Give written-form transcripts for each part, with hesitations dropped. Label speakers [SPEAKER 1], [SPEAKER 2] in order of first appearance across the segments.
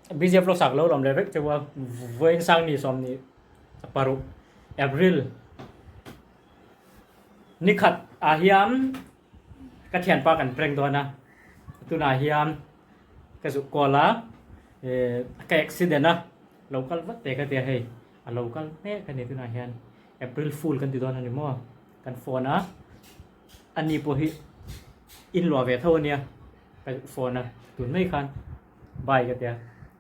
[SPEAKER 1] BJ vlog sak lo lawm leh vek cheu a vawiin sang ni sawmni paruk April nikhat ah hian ka thianpa kan prank dawn a tunah hian ka zuk kual a eh ka accident a lo kal vat teh ka tia hei a lo kal mek a ni tunah hian April fool kan ti dawn a ni maw kan phone a ani pawh hi inluah ve tho a nia ka phone a tun mai khan bye ka tia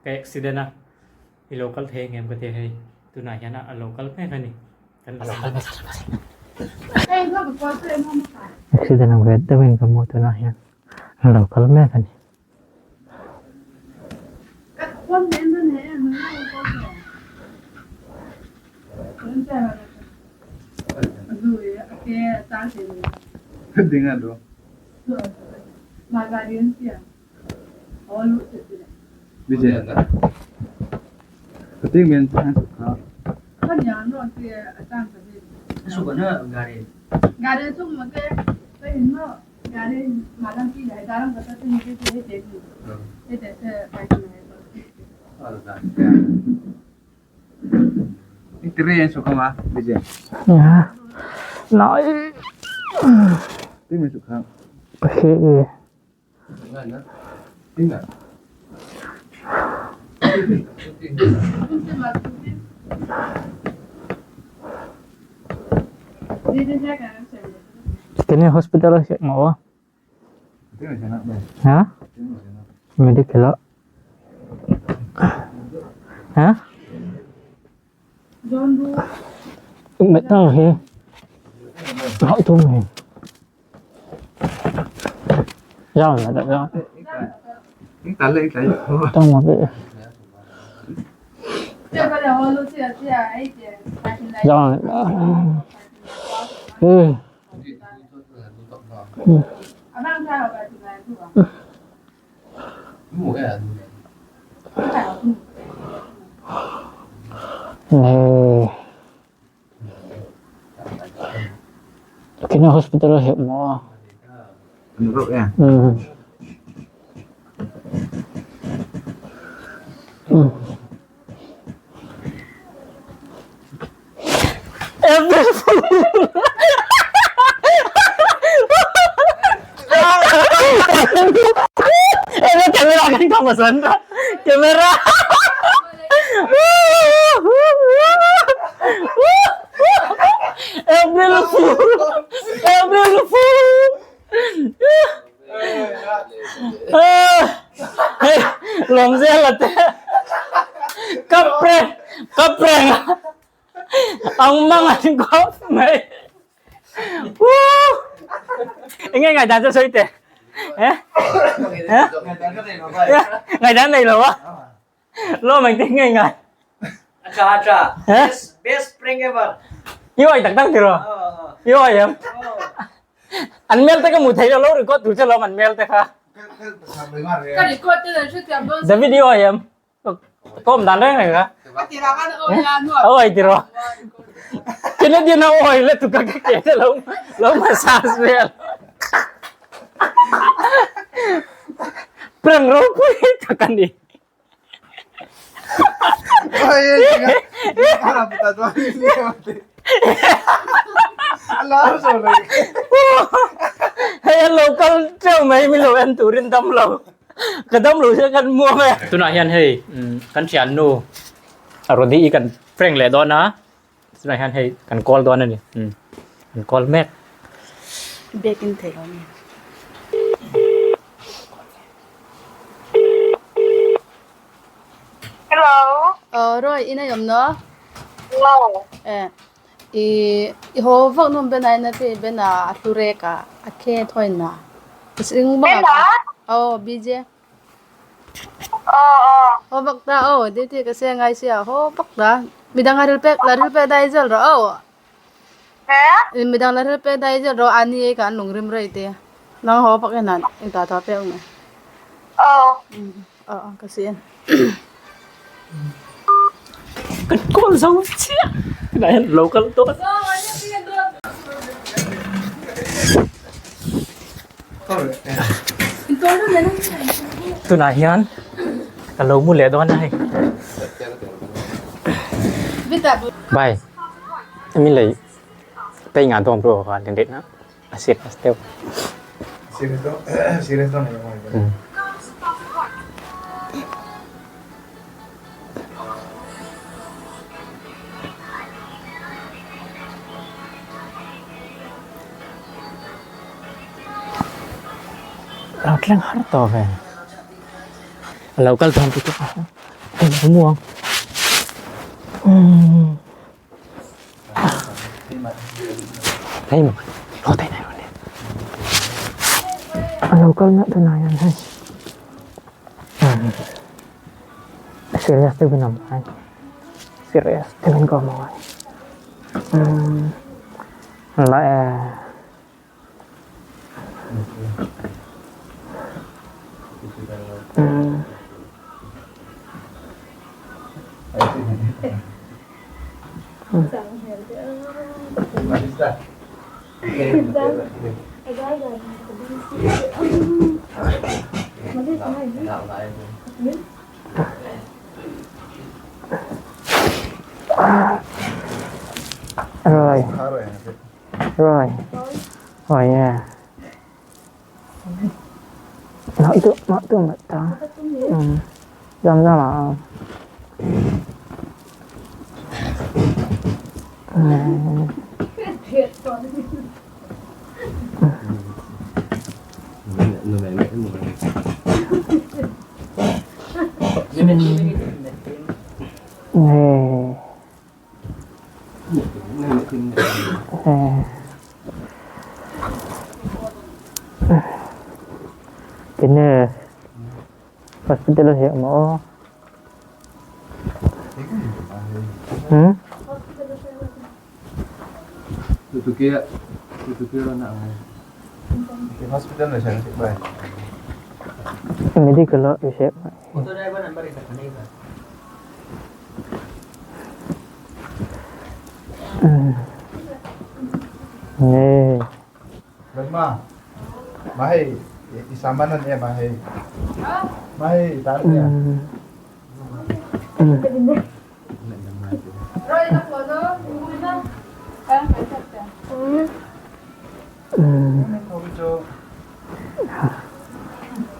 [SPEAKER 1] ka accident a i lo kal thei ang em ka tia hei tunah hian a lo kal mek a ni kan lo kal mek
[SPEAKER 2] Accident ang ve deuhin ka hmu tunah hian a lo kal mek a ni. Kini hospital a hriat maw a? Ha? Medical ah. Ha? Mẹ tao hi. Hỏi tôi mình. Rau là được rồi. Tao mà bị. Rau là Ừ. Ừ. Nè. Kini hospital hiệp mo. Ừ. Ừ. April Fool. Eh, camera kan kamu sendiri. Camera. April Fool. April Fool. Hey, lom zel a te. Ka prank, ka prank a. Ang mang an khawp mai. Woo! Enge ngaihdan chu sawi teh. Eh? Eh? Ngaihdan nei lo a. Lawm engtin nge ngai?
[SPEAKER 3] Acha acha.
[SPEAKER 2] Eh?
[SPEAKER 3] Best best prank ever.
[SPEAKER 2] I uai tak tak tiraw? I uai em? An mel te ka hmu thei lo lo record tur che lawm an mel te kha. David i uai em? Ka awm dan reng reng kha. A uai tiraw? Canadian a uai le tuk a ka ke te lo lo massage vel. Prank ropui tak a ni. Hei an lo kal teuh mai min lo en turin dam lo ka dam lo sia kan muang e.
[SPEAKER 1] Tunah hian hei kan thiannu Rodi i kan prank leh dawn a tunah hian hei kan call dawn a ni kan call mek.
[SPEAKER 4] Biakin thei lo ni.
[SPEAKER 5] Hello.
[SPEAKER 4] Ờ rồi, ina yom no.
[SPEAKER 5] Hello.
[SPEAKER 4] Eh, i i ho vak num ben ai na te ben a ature ka akhe thoi na. Sing ba.
[SPEAKER 5] Bena?
[SPEAKER 4] Oh, BJ.
[SPEAKER 5] Ờ ờ.
[SPEAKER 4] Ho vak ta oh, de te ka se ngai sia ho vak ta. Midang aril pe laril pe dai zel ro oh.
[SPEAKER 5] Thế?
[SPEAKER 4] Midang laril pe dai zel ro ani e kan lung rim rei te. Nang ho vak enan ing ta tha pe ung.
[SPEAKER 5] Ờ.
[SPEAKER 4] Ờ ka sian.
[SPEAKER 1] Kan call zo chiah tunah hian lo kal dawn. Tunah hian.
[SPEAKER 2] Ka lo mu leh dawn a hei. Bye. Mi lei tei nga dawm ru ka len rit na a serious deuh.
[SPEAKER 6] Serious dawn serious dawn ni mai.
[SPEAKER 2] Lo thleng har tawh ve. A lo kal thawm chu a lo muang. Hei maw lo tei nai rawn A lo kal na tunah hian hei. Serious deuhin awm ngai. Serious deuhin ka awm angai. La e. Rồi. Rồi. Rồi nha. Nó tự nó tự mật ta. Ừ. Dâm ra mà. Ừ. Nè. Nè. Kena hospital hi maw? Hmm? Medical ah i Nge.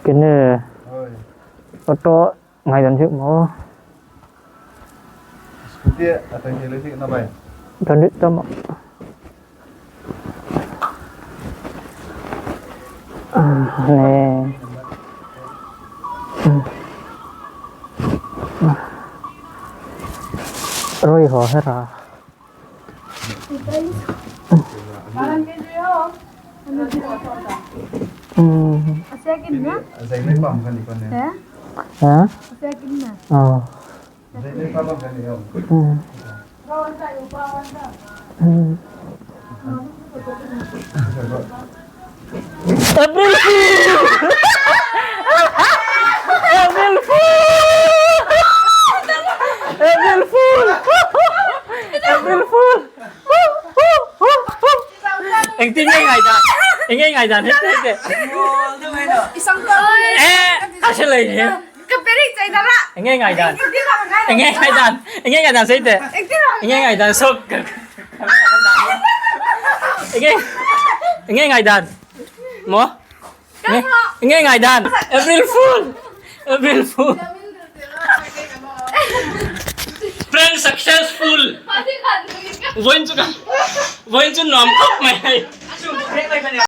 [SPEAKER 2] Kena auto ngai dan chuk maw. Dan dit tam. Nè. Rồi họ hết rồi. Hả? Ờ. Ừ. Ừ. April Fool! April Fool! April Fool! April Fool! Engtin nge ngai dan? Eng nge ngai dan hết thế? Ê, a hre lei hi. Eng nge ngai dan? Eng nge ngai dan? Eng nge ngai dan sei teh? Eng nge ngai dan sawk? Eng nge eng nge ngai dan? Maw? Eng nge ngai dan? April Fool! April Fool! Prank successful! Vawiin chu ka vawiin chu nuam khawp mai hei.